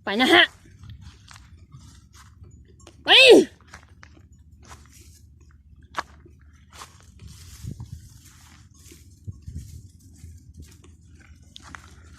Pais na ha. Pais.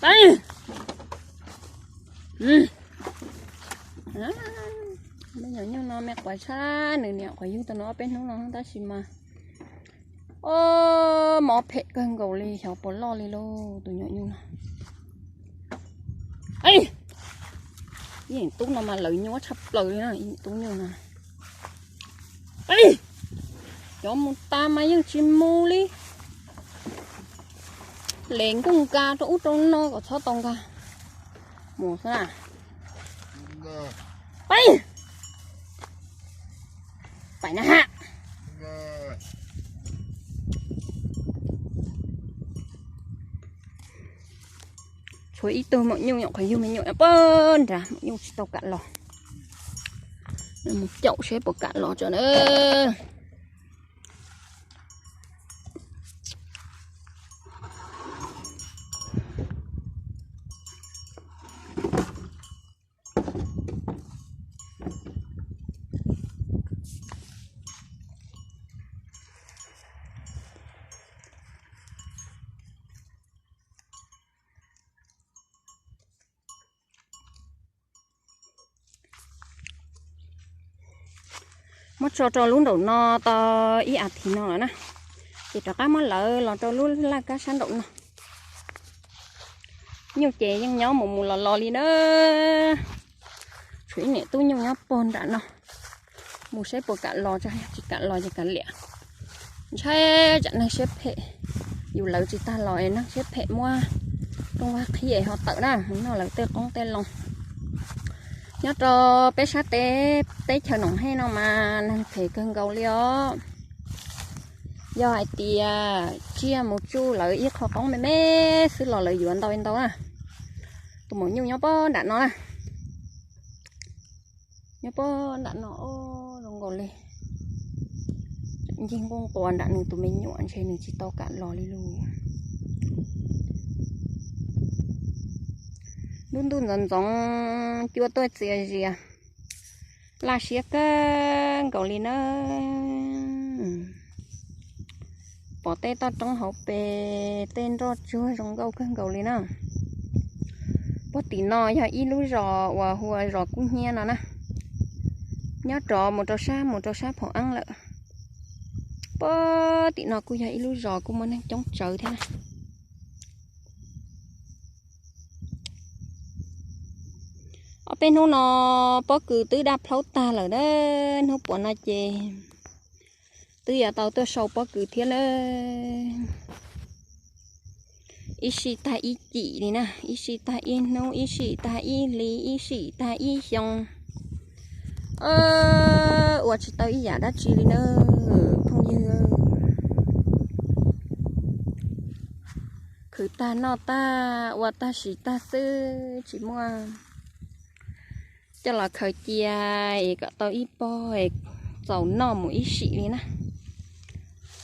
Pais. Me nyuam nyuj no me quav tshaj, nws niam quav yug tau nws ob peb hnub no tab sis mas, o, mob phem kawg nkaus li, xyov puas loj li lauj tus nyuam nyuj no. Ib tub no mas lawv nyuaj tshaj plaws li na, ib tub nyuj no. Cov mus tas mas yeej tsis mus li. Les nkuj nka rau ub rau no kom txhob tau nka. Mus xwb na. Pais. Pais na ha. Tshuav ib tug maum nyuj nyuam qhuav yug me nyuam pab nrad, maum nyuj tsis tau kam los. Mus caum seb puas kam los tso na. Muab tso rau lub nraum no tau ib as thiv no lawm na, ces rov qab muab lawv los rau lub laj kab sab nraum no. Nyuj ces yeej nyob mus mus los los li na. Tshuav ib niam tub nyuj nyob puag nram no, mus saib puas kam los tso, tsis kam los ces kav liam. Ntshai tsam neeg siab phem, yus lawv tsis tag los es neeg siab phem muab rooj vag qhib es ho tawm na, mus noj lawv tej qoob tej loo. Nyob rau peb sab teb, teb chaws Noom Hej no mas neeg phem kawg nkaus li os. Yog hais tias tsiaj mus tsuj lawv ib qho qoob me me xwb los lawv yuav ntau ntau na. Tus maum nyuj nyob puag nram no na. Nyob puag nram no, o, zoo nkaus li ncig nquj nquas nram nws tus me nyuam ntshe nws tsis tau kam los li lauj. Lub ntuj ntxoov ntxoov cua tuaj txias zias, laj siab kawg nkaus li na. Pom tej toj roob hauv pes tej nroj tsuag zoo nkauj kawg nkaus li na. Puag tim no yog ib lub zos uas hu ua zos Kub Hnyiab no na. Nyob rov mus rau sab, mus rau sab Phom Eeb lawm. Puag tim no kuj yog ib lub zos kuj muaj neeg coob tsawv thiab na. Ob peb hnub no pob kws twb daj plhaub tag lawm na, hnub puav no ces twb yuav tau tuaj sau pob kws thiab lawm. Ib sij tag ib cim li na, ib sij tag ib hnub, ib sij tag ib hlis, ib sij tag ib xyoo. Ua tsis tau ib yam dab tsi li na phooj ywg. Khwv tag noj tag ua tag sim tag xwb, tsis muaj coj los khaws cia es kom tau ib pob es txaus noj mus ib sim li na.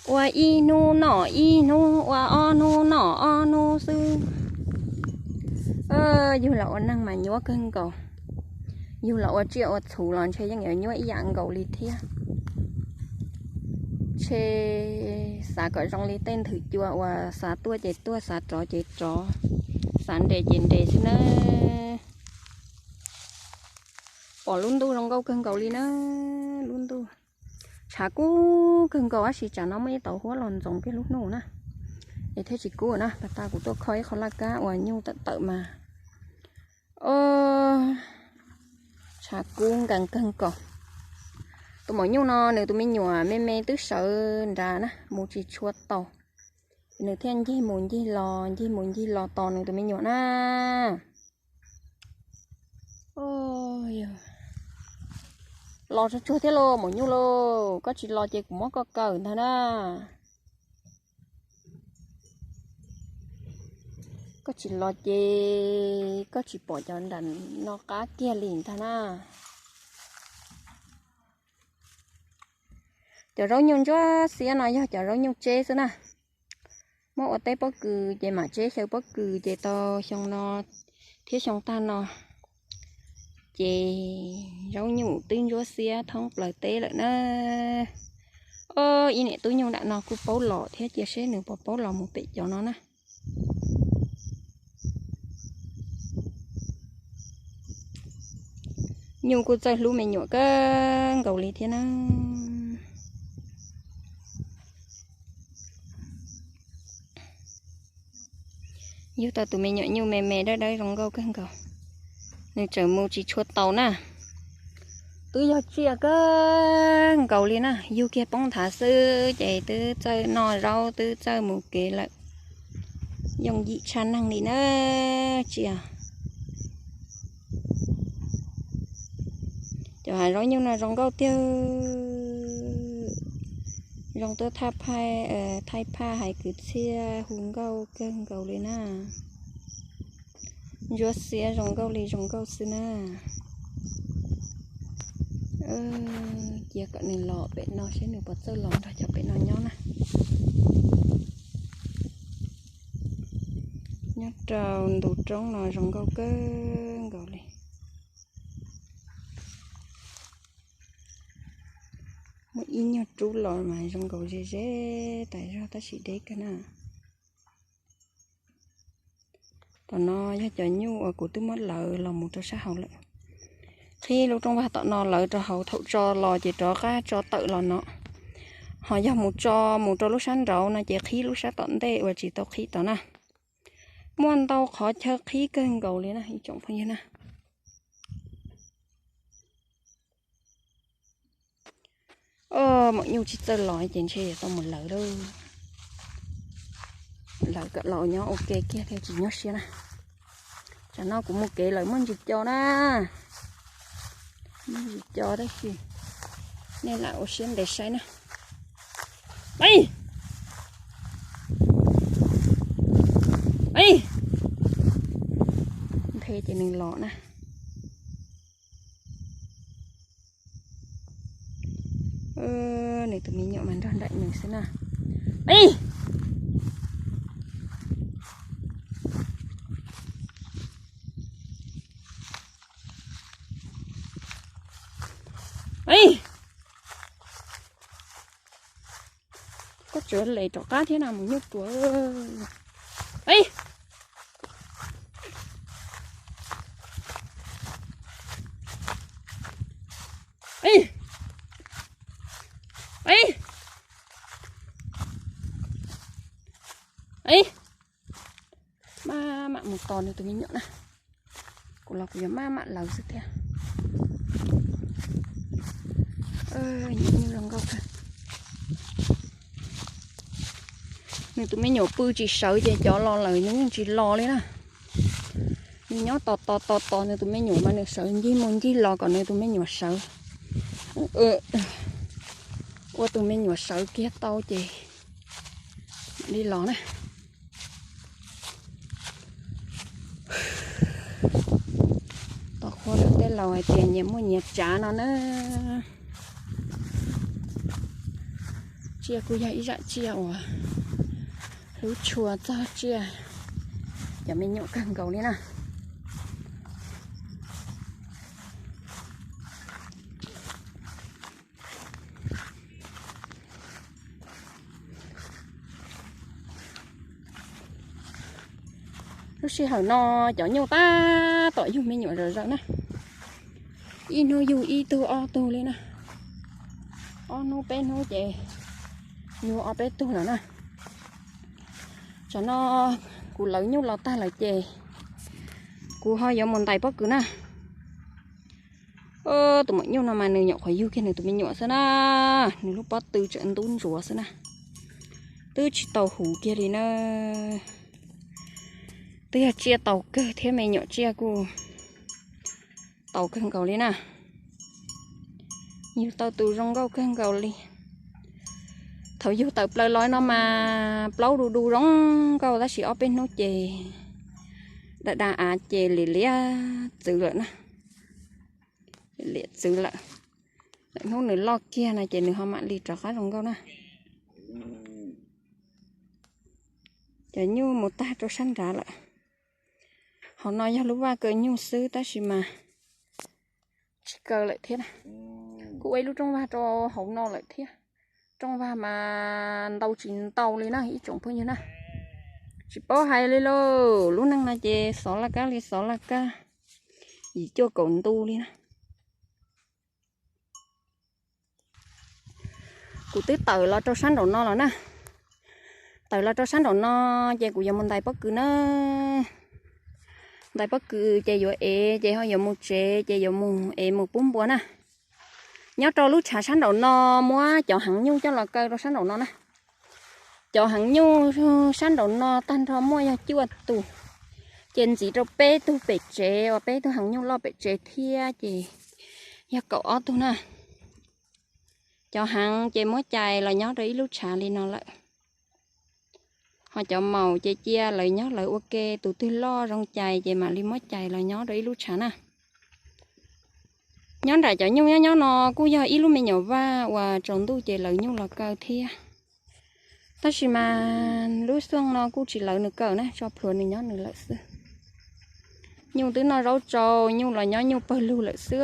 Ua ib hnub noj ib hnub, ua ob hnub noj ob hnub xwb. Yug los ua neeg mas nyuaj kawg nkaus. Yug los ua tsiaj ua txhu los ntshe yeej yuav nyuaj ib yam nkaus li thiab. Ntshe xav kom zoo li tej nthwv cua uas xav tuaj ces tuaj, xav rov ces rov, xav nres ces nres xwb na. Pom lub ntuj zoo nkauj kawg nkaus li na, lub ntuj tshav kub kawg nkaus tab sis tsam no muaj ib tauv huab los ntxoov kiag lub hnub na, es thiaj tsis kub na. Pas tas kuv tuaj kho ib qho laj kab uas nyuj tawm tawm mas, o, tshav kub nkees kawg nkaus. Tus maum nyuj no nws tus me nyuam me me twb sawv nrad na, mus tsis tshua tau, nws thiaj ncig mus ncig los, ncig mus ncig los tos nws tus me nyuam na. Los tsuag tsuag thiab lauj maum nyuj lauj, koj tsis los ces kuv muab koj kaw ntag na. Koj tsis los ces koj tsis pom cov nram no qab kiag li ntag na. Cov zaub nyuj ntsuab xiab no yog cov zaub nyuj tseb xwb na. Muab ua teb pob kws ces mam tseb xyaw pob kws ces tau xyoo no thiab xyoo tag no ces zaub nyuj twb ntsuab xiab thoob plaws teb lawm na. Ob, ib niam tub nyuj nram no kuj paub los thiab, cia seb nws puas paub los mus pem cov no na. Nyuj kuj txawj hlub me nyuam kawg nkaus li thiab na. Yug tau tus me nyuam nyuj me me dawb dawb zoo nkauj kawg nkaus. Nws tseem mus tsis tshua taus na. Twb yog tsiaj kawg nkaus li na, yug kiag poob nthav xwb ces twb txawj noj zaub twb txawj mus kev lawm. Yooj yim tshaj neeg li na tsiaj. Cov hav zaub nyuj no zoo nkauj tiag. Zoo tuaj thaij phaj hais kwv txhiaj hu nkauj kawg nkaus li na. Ntsuab xiab zoo nkauj li zoo nkauj xwb na. Cia kom nws los pem no seb nws puas txawj los nrog cov pem no nyob na. Nyob rau ntu roob no zoo nkauj kawg nkaus li. Muaj ib nyuag rub los mas zoo nkaus ze ze tas zog tab sis deb kawg na. Tom no yog cov nyuj uas kuv twb muab lawv los mus rau sab hauv lawm. Qhib lub rooj vag tom no lawv rau hauv, thaum tso los ces rov qab tso tawm los no. Ho yog mus tso mus rau lub sab nraud no ces qhib lub sab tom ntej uas tsis tau qhib tod na. Muaj ntau qhov chaw qhib kawg nkaus li na ib tsoom phooj ywg na. Maum nyuj tsis txawj los ces ntshe yuav tau mus lawv lawm. Lawv kom los nyob ua ke kiag thiaj tsis nyuaj siab na. Tsam no kuv mus kev lawm muaj ntsis co na. Muaj ntsis co tab sis nej lam ua siab ntev saib na. Nthe ces nws los na. Nws tus me nyuam mas nrog nraim nws xwb na. Koj tsuav les rov qab thiab na mus nyuj ruam. Maj mam mus tos nws tus me nyuam na. Kuv los kuv yuav maj mam lawv xwb thiab. Nws tus me nyuam pw tsis sawv ces cov los lawm nws yeej tsis los li na. Nws nyob tos tos tos tos nws tus me nyuam mas nws sawv ncig mus ncig los kom nws tus me nyuam sawv. Ua tus me nyuam sawv kiag tau ces mam li los na. Tom qhuav lawv tej laus hais tias nyias muaj nyias tsav no na. Tsiaj kuj yog ib zaj tsiaj uas hlub tshua txog tsiaj cov me nyuam kawg nkaus li na. Lub sij hawm no cov nyuj tab tom yug me nyuam zom zaws na. Ib hnub yug ib tug ob tug li na. Ob hnub peb hnub ces yug ob peb tug lawm na. Tsam no kuv lawv nyuj los tag lawm ces kuv ho yuav mus ntais pob kws na. Tus maum nyuj no mas nws nyuam qhuav yug kiag nws tus me nyuam xwb na. Nws lub pob tw tseem ntub ntsuav xwb na. Twb tsis tau huv kiag li na. Twb yog tsiaj taus kawg thiab me nyuam tsiaj kuj taus kawg nkaus li na. Yug tau tus zoo nkauj kawg nkaus li. Thaum yug tawm plaws los no mas plaub du du zoo nkauj tab sis ob peb hnub ces da da av ces liam liam txwv lawm na. Liam txwv lawm. Lawm hnub nws loj kiag no ces nws ho mam li rov qab zoo nkauj na. Cov nyuj mus tag rau sab nrad lawm. Hauv no yog lub vaj kaw nyuj xwb tab sis mas tsis kaw lawm thiab na. Kuj ua ib lub rooj vag rau hauv no lawm thiab. Rooj vag mas ntau tsis ntau li na ib tsoom phooj ywg na. Tsis paub hais li lauj, lub neej no ces xov laj kab li xov laj kab, yim cuaj kaum ntu li na. Kuv twb tawm los rau sab nraum no lawm na. Tawm los rau sab nraum no ces kuv yuav mus ntais pob kws na. Ntais pob kws ces yuav ev ces ho yuav mus tsev ces yuav mus ev mus pub npua na. Nyob rau lub tshav sab nraum no muab cov heev nyuj coj los kaw rau sab nraum no na. Cov heev nyuj sab nraum no tag nrho muaj yog cuaj tus, ces ntxiv rau peb tug pem tsev uas peb tug heev nyuj loj pem tsev thiab ces yog kaum ob tug na. Cov heev ces muab cais los nyob rau ib lub tshav li no lawm. Ho cov maum ces cia lawv nyob lawv ua ke, tus twg loj zoo cais ces mam li muab cais los nyob rau ib lub tshav na. Nyob nram cov nyuj nyob nyob no kuj yog ib lub me nyuam vaj uas tsaus ntuj ces lawv nyuj los kaw thiab. Tab sis mas lub xyoo no kuj tsis lawv nws kaw na, tso plhuav nws nyob nws lawm xwb. Nyuj twb noj zaub tsau, nyuj los nyob nyuj pawg lug lawm xwb.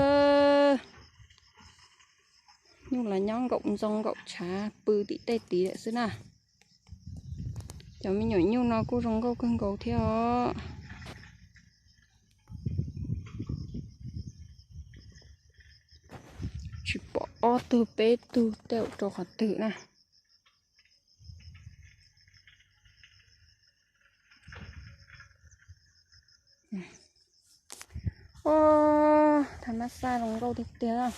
Nyuj los nyob nkaum ntxoo nkaum tshav pw tim tej tid lawm xwb na. Cov me nyuam nyuj no kuj zoo nkauj kawg nkaus thiab os. Tsis pom ob tug peb tug tej zaum rau qhov twg na. Thaj mab xaj zoo nkauj tiag tiag.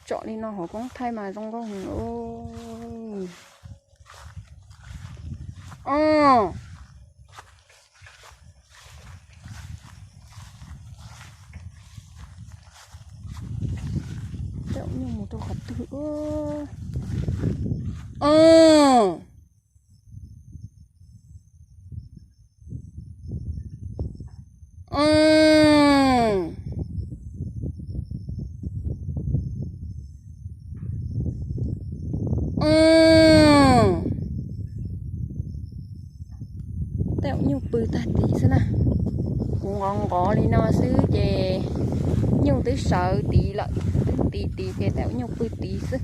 Tsom li no hauv koob thaij mas zoo nkauj heev. Tej zaum nyuj mus rau qhov twg. Tej zaum nyuj pw tag tid xwb na. Kuv nqov nqov li no xwb ces nyuj twb sawv tid lawm, twb nti tid ces tej zaum nyuj pw tid xwb.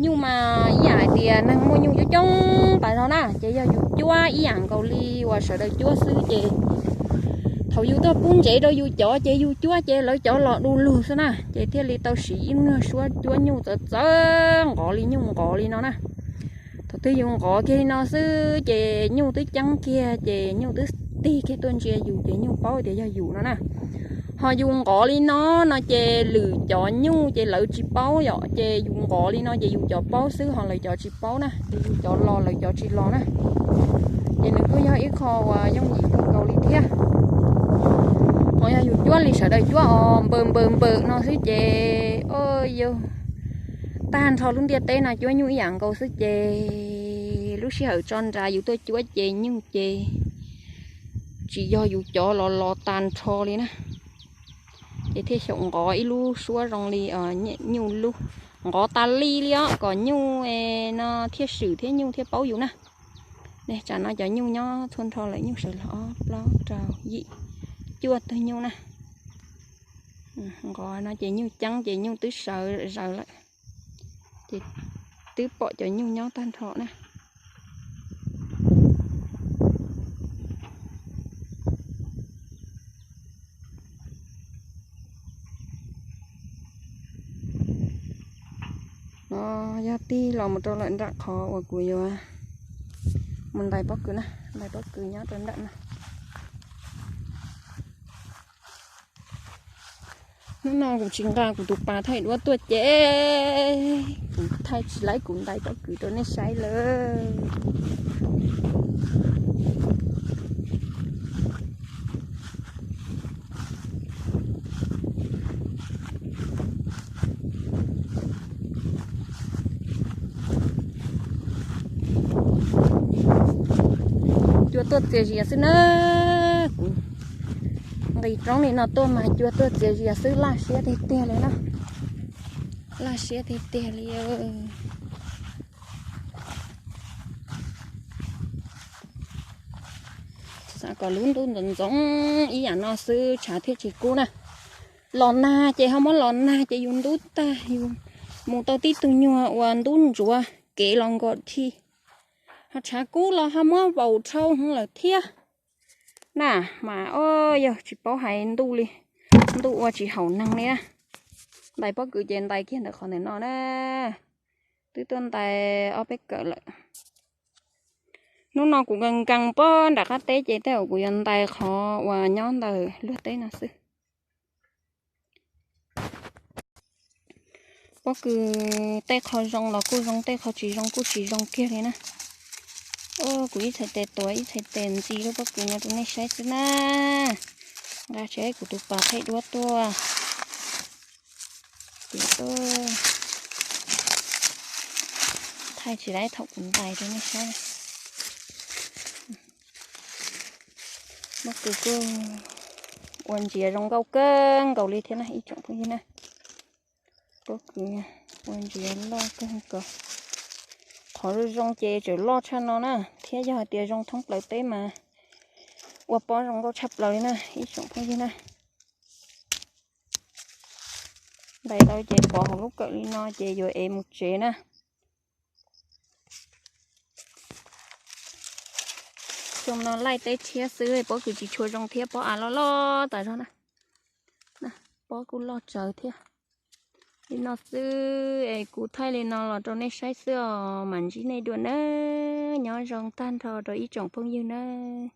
Nyuj mas ib yam hais tias neeg muaj nyuj coob coob tas zog na, ces yog yus cuab ib yam nkaus li uas sawv daws cuab xwb ces thaum yus tuaj pub ntsev rau yus cov ces yus cuab ces lawv cov los du lug xwb na, ces thiaj li tau siv ib nyuag suab cuab nyuj txawv txawv nqov li nyuj nqov li no na. Thaum twg yus nqov kiag li no xwb ces nyuj twb ceeb kiag ces nyuj twb tig kiag tuaj ntsia yus ces nyuj paub tias yog yus no na. Ho yus nqov li no no ces lwm cov nyuj ces lawv tsis paub yom, ces yus nqov li no ces yus cov paub xwb ho lawv cov tsis paub na, ces yus cov los lawv cov tsis los na. Ces nws kuj yog ib qho uas yooj yim kawg nkaus li thiab. Ho yog yus cuab li sawv daws cuab os npaws npaws npaws no xwb ces, o, yus tag nrho lub ntiaj teb no cuab nyuj ib yam nkaus xwb ces lub sij hawm tso nra yus tuaj cuab ces nyuj ces tsis yog yus cov los los tag nrho li na. Ces thiaj xyaum nqov ib lub suab zoo li nyuj lub, nqov tas li li os kom nyuj no thiaj swm thiab nyuj thiaj paub yus na. Ne tsam no cov nyuj nyob txhua nrho lawm, nyuj sawv los ob plaub rau yim cuaj tug nyuj na. Nqov no ces nyuj ceeb ces nyuj twb sawv zaws lawm, ces twb pom cov nyuj nyob tag nrho na. No yog tig los mus rau lawm nram qhov uas kuv yuav mus ntais pob kws na, ntais pob kws nyob rau nram no. Hnub no kuv tsis nqa kuv tus pas thaij duab tuaj ces kuv thaij tsis laib kuv ntais pob kws rau nej saib lawm. Cua tuaj txias zias xwb na. Kuv nqis roob li no tuaj mas cua tuaj txias zias xwb, laj siab tiag tiag li na. Laj siab tiag tiag li. Xav kom lub ntub ntxoov ntxoov ib yam no xwb tshav thiaj tsis kub na. Los nag ces ho muab los nag ces yus ntub tag, yus mus tau tib tug nyuag uas ntub ntsuav kev los nkaus dhi. Ho tshav kub los ho muab vaus dhau lawm thiab. Na, mas o, yog tsis paub hais ntuj li, ntuj ua tsis haum neeg li na. Ntais pob kws ces ntais kiag ntawm qhov ntawm no na. Twb tuaj ntais ob peb kawm lawm. Hnub no kuv nkees nkees pob nram qab teb ces tej zaum kuv yuav ntais qhov uas nyob ntawm luag teb no xwb. Pob kws tej qho zoo los kuj zoo, tej qho tsis zoo kuj tsis zoo kiag li na. Kuv ib txhais tes tuav ib txhais tes ntxi lub pob kws no rau nej saib xwb na. Nqa tseg kuv tus pas thaij duab tuaj. Thaij tsis laib thaum kuv ntais rau nej saib. Pob kws kuj ua ntsiav zoo nkauj kawg nkaus li thiab na ib tsoom phooj ywg na. Pob kws ua ntsiav loj kawg nkaus. Qhov zoo zoo ces tseem loj tshaj no na, thiab yog hais tias zoo thoob plaws teb mas ua pob zoo nkauj tshaj plaws li na ib tsoom phooj ywg na. Ntais tau ces pov hauv lub kawm li no ces yuav ev mus tsev na. Xyoo no laij teb tshiab xwb pob kws tsis tshua zoo thiab, pob av loj loj tas zog na. Pob kuj loj tsawv thiab. Li no xwb es kuv thaij li no los rau nej saib xwb os, mam ntsib nej dua nawb. Nyob zoo tag nrho rau ib tsoom phooj ywg nawb.